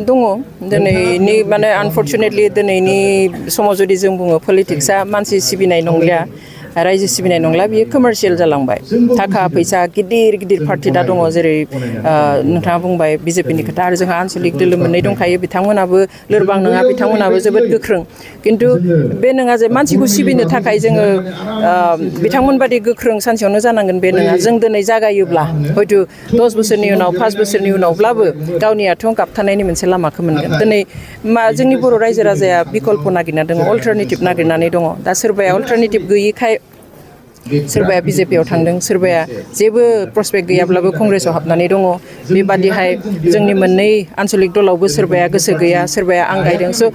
दङ दिनैनि माने आनफर्चुनेटलि दिनैनि समाव जुदि जों बुङो पलिटिक्सआ मानसि सिबिनाय नंलिया रायजो सिबिनाय नंला बियो कमार्शियल जालांबाय थाखा फैसा गिदिर गिदिर पार्टी दा दङ जेरै नोंथाङा बुंबाय बिजेपिनि खोथा आरो जोंहा आनसलिक दोलो मोननै दंखायो बिथांमोनाबो लोरबां नङा बिथांमोनाबो जोबोद गोख्रों किन्तु बे नङा जे मानसिखौ सिबिनो थाखाय जोङो बिथांमोन बादि गोख्रों सानसेयावनो जानांगोन बे नङा जों दिनै जागायोब्ला हयतो 10 बोसोरनि उनाव 5 बोसोरनि उनावब्लाबो गावनि आथिङाव गाबथानायनि मोनसे लामाखौ मोनगोन दिनै जोंनि बर' रायजो राजाया बिकल्प नागिरना दङ अल्टारनेटिभ नागिरनानै दङ दा सोरबाया अल्टारनेटिभ गैयिखाय सोरबाया बिजेपियाव थांदों सोरबाया जेबो प्रस्पेक्ट गैयाब्लाबो कंग्रेसआव हाबनानै दङ बेबादिहाय जोंनि मोननै आनसलिक दलावबो सोरबाया गोसो गैया सोरबाया आं गायदों स'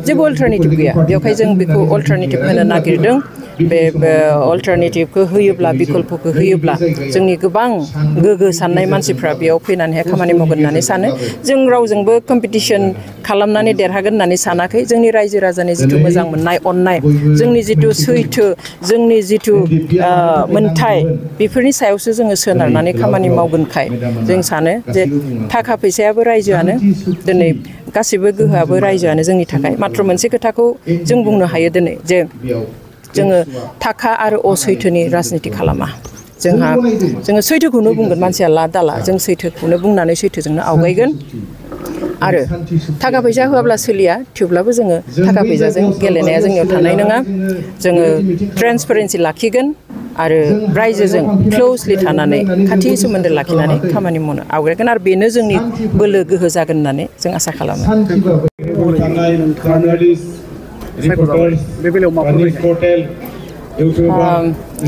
जेबो अल्टारनेटिभ गैया बेवहाय जों बेखौ अल्टारनेटिभ होनो नागिरदों बे अल्टारनेटिभखौ होयोब्ला बिकल्पखौ होयोब्ला जोंनि गोबां गोगो साननाय मानसिफ्रा बेयाव फैनानैहाय खामानि मावगोन होननानै सानो जों रावजोंबो कम्पिटिसन खालामनानै देरहागोन होननानै सानाखै जोंनि रायजो राजानि जिथु मोजां मोननाय अननाय जोंनि जिथु सैथो जोंनि जिथु मोनथाय बेफोरनि सायावसो जोङो सोनारनानै खामानि मावगोनखाय जों सानो जे थाखा फैसायाबो रायजोआनो दिनै गासिबो गोहोआबो रायजोआनो जोंनि थाखाय मात्र मोनसे खोथाखौ जों बुंनो हायो दिनै जे जोङो थाखा आरो असैथोनि राजनिति खालामा जोङो सैथोखौनो बुंगोन मानसिया ला दाला जों सैथोखौनो बुंनानै सैथोजोंनो आवगायगोन आरो थाखा फैसा होआब्ला सोलिया थेवब्लाबो जोङो थाखा फैसाजों गेलेनाया जोंनियाव थानाय नङा जोङो ट्रेन्सपेरेन्सि लाखिगोन आरो रायजोजों क्लोजलि थानानै खाथि सोमोन्दो लाखिनानै खामानि मावनो आवगायगोन आरो बेनो जोंनि बोलो गोहो जागोन होननानै जों आसा खालामो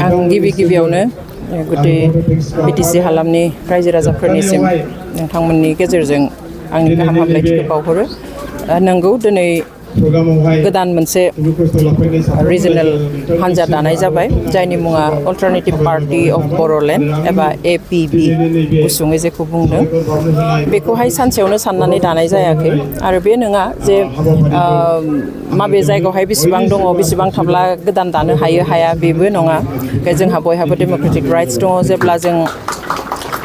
आं गिबियावनो गुदि बिटिसि हालामनि रायजो राजाफोरनिसिम नोंथांमोननि गेजेरजों आंनि गाहाम हामलायथिखौ बावहरो नंगौ दिनै गोदान मोनसे रिजनेल हान्जा दानाय जाबाय जायनि मुङा अल्टारनेटिभ पार्टी अफ बर'लेण्ड एबा APB गुसुङै जेखौ बुंदों बेखौहाय सानसेयावनो साननानै दानाय जायाखै आरो बे नङा जे माबे जायगायावहाय बेसेबां दङ बेसेबां थाब्ला गोदान दानो हायो हाया बेबो नङा जोंहा बयहाबो डेम'क्रेटिक राइट्स दङ जेब्ला जों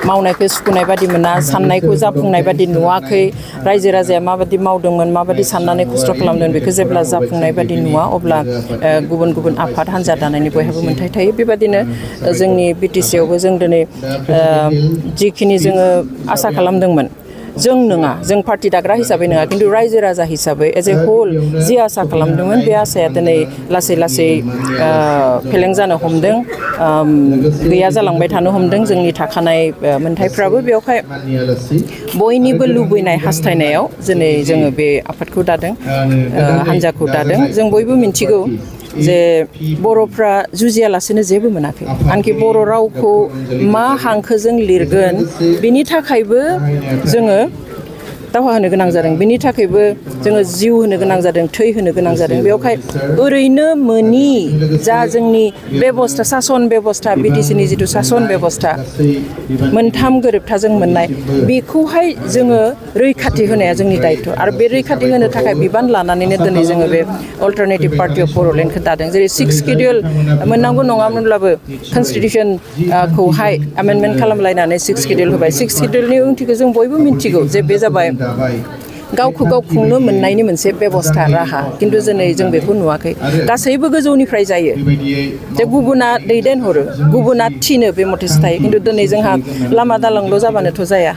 मावनायखौ सुखुनाय बादि मोना साननायखौ जाफुंनाय बादि नुवाखै रायजो राजाया माबादि मावदोंमोन माबादि साननानै खस्थ' खालामदों बेखौ जेब्ला जाफुंनाय बादि नुवा अब्ला गुबुन गुबुन आफाद हान्जा दानायनि बयहाबो मोन्थाय थायो बेबादिनो जोंनि बिटिसियावबो जों दिनै जिखिनि जोङो आसा खालामदोंमोन जों नङा जों पार्टी दाग्रा हिसाबै नङा किन्तु रायजो राजा हिसाबै एज ए होल जि आसा खालामदोंमोन बे आसाया दिनै लासै लासै फेलें जानो हमदों गैया जालांबाय थानो हमदों जोंनि थाखानाय मोन्थायफ्राबो बेवहाय बयनिबो लुबैनाय हास्थायनायाव दिनै जोङो बे आफादखौ दादों हान्जाखौ दादों जों बयबो मिन्थिगौ जे बर'फ्रा जुजियालासेनो जेबो मोनाखै आनखि बर' रावखौ मा हांखोजों लिरगोन बिनि थाखायबो जोङो दावहा होनो गोनां जादों बिनि थाखायबो जोङो जिउ होनो गोनां जादों थै होनो गोनां जादों बेवहाय ओरैनो मोनि जा जोंनि बेबस्था सासन बेबस्था बिटिसिनि जिथु सासन बेबस्था मोनथाम गोरोबथाजों मोननाय बेखौहाय जोङो रैखाथि होनाया जोंनि दायित्व आरो बे रैखाथि होनो थाखाय बिबान लानानैनो दिनै जोङो बे अल्टारनेटिभ पार्टी अफ बर'लेण्डखौ दादों जेरै 6 शिडिउल मोननांगौ नङामोनब्लाबो कनस्टिटिउसनखौहाय एमेन्डमेन्ट खालामलायनानै 6 शिडिउल होबाय 6 शिडिउलनि ओंथिखौ जों बयबो मिन्थिगौ जे बे जाबाय गावखौ गाव खुंनो मोननायनि मोनसे बेबस्था राहा किन्तु दिनै जों बेखौ नुवाखै गासैबो गोजौनिफ्राय जायो जे गुबुना दैदेनहरो गुबुना थिनो बे मथेसो थायो किन्तु दिनै जोंहा लामा दालांल' जाबानोथ' जाया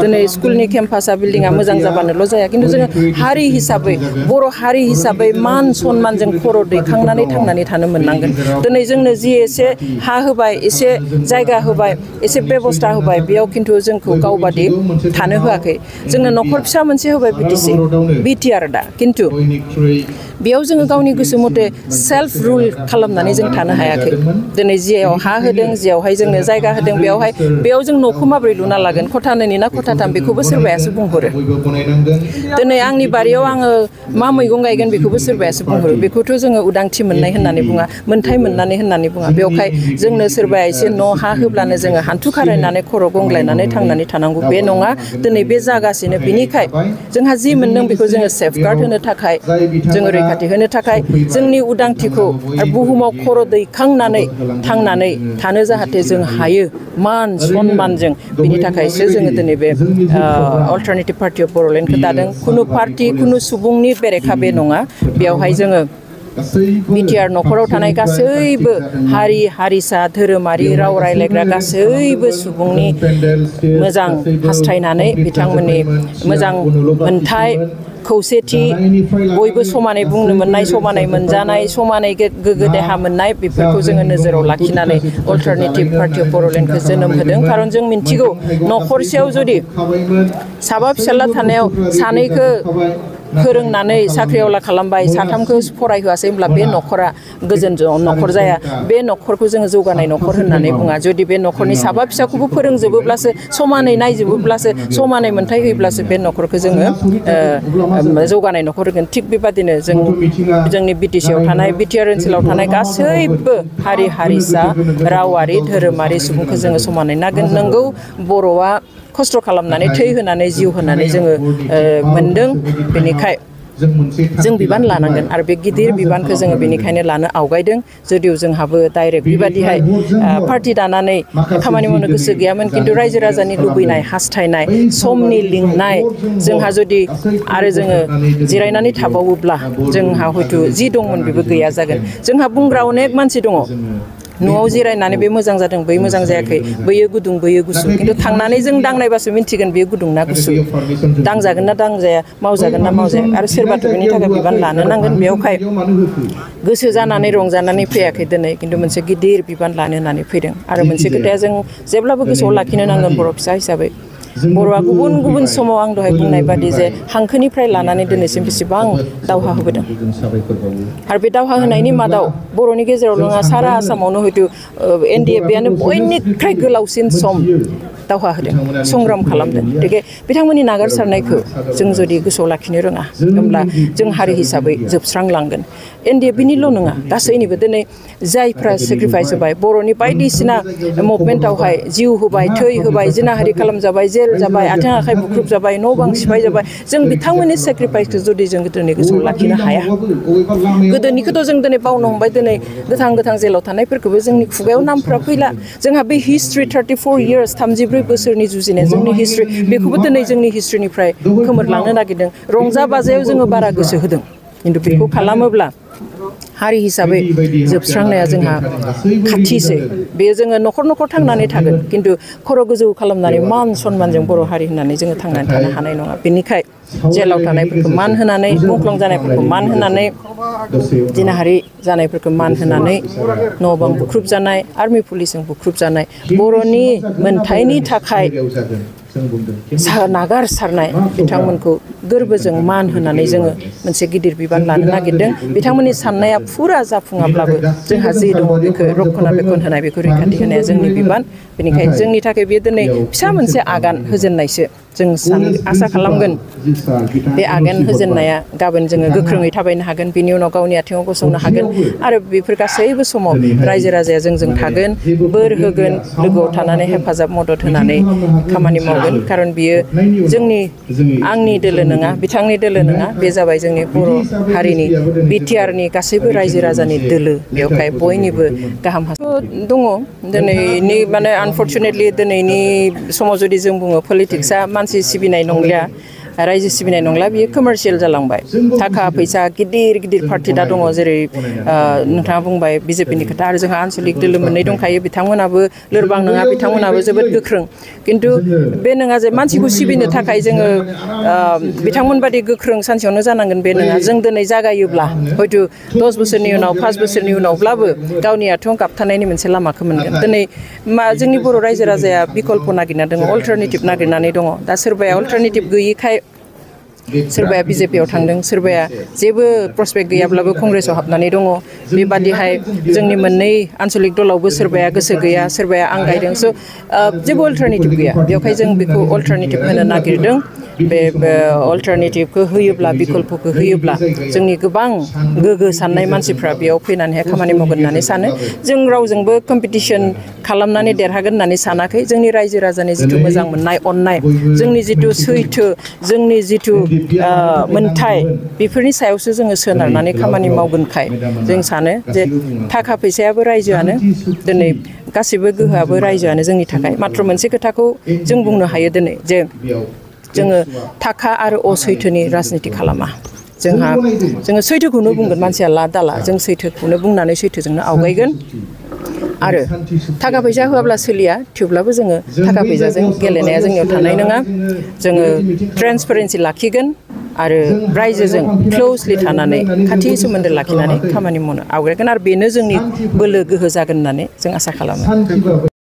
दिनै स्कुलनि केम्पासा बिल्डिङा मोजां जाबानोल' जाया किन्तु जोङो हारि हिसाबै बर' हारि हिसाबै मान सन्मानजों खर' दैखांनानै थांनानै थानो मोननांगोन दिनै जोंनो जि एसे हा होबाय एसे जायगा होबाय एसे बेबस्था होबाय बेयाव किन्तु जोंखौ गावबादि थानो होआखै जोंनो न'खर फिसा मोनसे होबाय बिटिआर दा किन्तु बेयाव जोङो गावनि गोसो मथे सेल्फ रुल खालामनानै जों थानो हायाखै दिनै जियाव हा होदों जियावहाय जोंनो जायगा होदों बेयाव जों न'खौ माबोरै लुना लागोन खथा 2 ना खथा 3 बेखौबो सोरबायासो बुंहरो दिनै आंनि बारियाव आङो मा मैगं गायगोन बेखौबो सोरबायासो बुंहरो बेखौथ' जोङो उदांथि मोननाय होननानै बुङा मोन्थाय मोननानै होननानै बुङा बेवहाय जोंनो सोरबाया एसे न' हा होब्लानो जोङो हान्थु खारायनानै खर' गंग्लायनानै थांनानै थानांगौ बे नङा दिनै बे जागासिनो बिनिखाय जोंहा जोंहा जि मोनदों बेखौ जोङो सेफगार्ड होनो थाखाय जोङो रैखाथि होनो थाखाय जोंनि उदांथिखौ बुहुमाव खर' दैखांनानै थांनानै थानो जाहाथे जों हायो मान सन्मानजों बिनि थाखायसो जोङो दिनै बे अल्टारनेटिभ पार्टि अफ बड'लेण्डखौ दादों खुनु पार्टि खुनु सुबुंनि बेरेखा बे नङा बेवहाय जोङो बिटिआर नखराव थानाय गासैबो हारि हारिसा धोरोमारि राव रायलायग्रा गासैबो सुबुंनि मोजां हास्थायनानै बिथांमोननि मोजां मोनथाय खौसेथि बयबो समानै बुंनो मोननाय समानै मोनजानाय समानै गोग्गो देहा मोननाय बेफोरखौ जोङो नोजोराव लाखिनानै अल्टारनेटिभ पार्टि अफ बड'लेण्डखौ जोनोम होदों खारन जों मिन्थिगौ नखरसेयाव जुदि साबा फिसाला थानायाव सानैखौ फोरोंनानै साख्रिआवला खालामबाय साथामखौ फरायहोआसै होमब्ला बे नखरा गोजोन नखर जाया बे नखरखौ जोङो जौगानाय नखर होननानै बुङा जुदि बे नखरनि साबा फिसाखौबो फोरोंजोबोब्लासो समानै नायजोबोब्लासो समानै मोनथाय होयोब्लासो बे नखरखौ जोङो जौगानाय नखर होगोन थिग बेबादिनो जोंनि बिटिसिआव थानाय बिटिआर ओनसोलाव थानाय गासैबो हारि हारिसा रावारि धोरोमारि सुबुंखौ जोङो समानै नागोन नंगौ बर'आ खस्थ' खालामनानै थै होनानै जिउ होनानै जोङो मोनदों बेनिखाय जों बिबान लानांगोन आरो बे गिदिर बिबानखौ जोङो बेनिखायनो लानो आवगायदों जुदिव जोंहाबो डाइरेक्ट बेबादिहाय पार्टि दानानै खामानि मावनो गोसो गैयामोन खिन्थु रायजो राजानि लुबैनाय हास्थायनाय समनि लिंनाय जोंहा जुदि आरो जोङो जिरायनानै थाबावोब्ला जोंहा हयथ' जि दंमोन बेबो गैया जागोन जोंहा बुंग्रा अनेक मानसि दङ न'आव जिरायनानै बे मोजां जादों बै मोजां जायाखै बैयो गुदुं बैयो गुसु खिन्थु थांनानै जों दांनायबासो मिन्थिगोन बेयो गुदुं ना गुसु दांजागोन ना दांजाया मावजागोन ना मावजाया आरो सोरबाथ' बेनि थाखाय बिबान लानो नांगोन बेयावहाय गोसो जानानै रंजानानै फैयाखै दिनै खिन्थु मोनसे गिदिर बिबान लानो होननानै फैदों आरो मोनसे खोथाया जों जेब्लाबो गोसोआव लाखिनो नांगोन बर' फिसा हिसाबै बर'आ गुबुन गुबुन समाव आं दहाय बुंनाय बादि जे हांखोनिफ्राय लानानै दिनैसिम बेसेबां दावहा होबोदों आरो बे दावहा होनायनि मादाव बर'नि गेजेराव नङा सारा आसामावनो हयथ' NDFBआनो बयनिख्रुइ गोलावसिन सम दावहा होदों संग्राम खालामदों गतिके बिथांमोननि नागारसारनायखौ जों जुदि गोसोआव लाखिनो रोङा होमब्ला जों हारि हिसाबै जोबस्रांलांगोन NDFBनिल' नङा गासैनिबो दिनै जायफ्रा सेक्रिफाइस होबाय बर'नि बायदिसिना मुभमेन्टआवहाय जिउ होबाय थै होबाय जिनाहारि खालामजाबाय जेल जाबाय आथिं आखाइ बुख्रुब जाबाय न' बां सिफाय जाबाय जों बिथांमोननि सेक्रिफाइसखौ जुदि जों दिनै गोसोआव लाखिनो हाया गोदोनिखौथ' जों दिनै बावनो हमबाय दिनै गोथां जेलाव थानायफोरखौबो जोंनि खुगायाव नामफ्रा फैला जोंहा बे हिस्ट्रि 34 इयार्स 34 बोसोरनि जुजिनाय जोंनि हिस्ट्रि बेखौबो दिनै जोंनि हिस्ट्रिनिफ्राय खोमोरलांनो नागिरदों रंजा बाजायाव जोङो बारा गोसो होदों खिन्थु बेखौ खालामोब्ला हारि हिसाबै जोबस्रांनाया जोंहा खाथिसै बेयो जोङो न'खर न'खर थांनानै थागोन खिन्थु खर' गोजौ खालामनानै मान सन्मानजों बर' हारि होननानै जोङो थांनानै थानो हानाय नङा बेनिखाय जेलाव थानायफोरखौ मान होनानै मुंख्लं जानायफोरखौ मान होनानै जिनाहारि जानायफोरखौ मान होनानै न' बां बुख्रुब जानाय आर्मि पुलिसजों बुख्रुब जानाय बर'नि मोनथायनि थाखाय नागारसारनाय बिथांमोनखौ गोरबोजों मान होनानै जोङो मोनसे गिदिर बिबान लानो नागिरदों बिथांमोननि साननाया फुरा जाफुङाब्लाबो जोंहा जि दङ बेखौ रक्षना बेखन होनाय बेखौ रैखाथि होनाया जोंनि बिबान बेनिखायनो जोंनि थाखाय बेयो दिनै फिसा मोनसे आगान होजेननायसो जों आसा खालामगोन बे आगान होजेननाया गाबोन जोङो गोख्रोङै थाबायनो हागोन बिनि उनाव गावनि आथिङाव गसंनो हागोन आरो बेफोर गासैबो समाव रायजो राजाया जोंजों थागोन बोर होगोन लोगोआव थानानै हेफाजाब मदद होनानै खामानि मावगोन खारन बियो आंनि दोलो नङा बिथांनि दोलो नङा बे जाबाय जोंनि बर' हारिनि बिटिआरनि गासैबो रायजो राजानि दोलो बेवहाय बयनिबो गाहाम दङ दिनैनि माने आनफर्चुनेटलि दिनैनि समाव जुदि जों बुङो पलिटिक्सआ मानसि सिबिनाय नंलिया रायजो सिबिनाय नंला बियो कमार्शियेल जालांबाय थाखा फैसा गिदिर गिदिर पार्टि दा दङ जेरै नोंथाङा बुंबाय बिजेपिनि खोथा आरो जोंहा आन्सलिक दोलो मोननै दंखायो बिथांमोनाबो लोरबां नङा बिथांमोनाबो जोबोद गोख्रों खिन्थु बे नङा जे मानसिखौ सिबिनो थाखाय जोङो बिथांमोन बादि गोख्रों सानसेयावनो जानांगोन बे नङा जों दिनै जागायोब्ला हयथ' 10 बोसोरनि उनाव 5 बोसोरनि उनावब्लाबो गावनि आथिङाव गाबथानायनि मोनसे लामाखौ मोनगोन दिनै जोंनि बर' रायजो राजाया बिकल्प नागिरना दङ अल्टारनेटिभ नागिरनानै दङ दा सोरबाया अल्टारनेटिभ गैयिखाय सोरबाया बिजेपियाव थांदों सोरबाया जेबो प्रसपेक्ट गैयाब्लाबो कंग्रेसाव हाबनानै दङ बेबादिहाय जोंनि मोननै आन्सलिक दलावबो सोरबाया गोसो गैया सोरबाया आंगायदों स' जेबो अल्टारनेटिभ गैया बेवहाय जों बेखौ अल्टारनेटिभ होनो नागिरदों बे अल्टारनेटिभखौ होयोब्ला बिकल्पखौ होयोब्ला जोंनि गोबां गोगो साननाय मानसिफ्रा बेयाव फैनानैहाय खामानि मावगोन होननानै सानो जों रावजोंबो कम्पिटिसन खालामनानै देरहागोन होननानै सानाखै जोंनि रायजो राजानि जिथु मोजां मोननाय अननाय जोंनि जिथु सैथो जोंनि जिथु मोनथाय बेफोरनि सायावसो जोङो सोनारनानै खामानि मावगोनखाय जों सानो जे थाखा फैसायाबो रायजोआनो दिनै गासिबो गोहोआबो रायजोआनो जोंनि थाखाय मात्र मोनसे खोथाखौ जों बुंनो हायो दिनै जे जोङो थाखा आरो असैथोनि राजनिति खालामा जोङो सैथोखौनो बुंगोन मानसिया ला दाला जों सैथोखौनो बुंनानै सैथोजोंनो आवगायगोन आरो थाखा फैसा होआब्ला सोलिया थेवब्लाबो जोङो थाखा फैसाजों गेलेनाया जोंनियाव थानाय नङा जोङो ट्रेन्सपेरेन्सि लाखिगोन आरो रायजोजों क्लोजलि थानानै खाथि सोमोन्दो लाखिनानै खामानि मावनो आवगायगोन आरो बेनो जोंनि बोलो गोहो जागोन होननानै जों आसा खालामो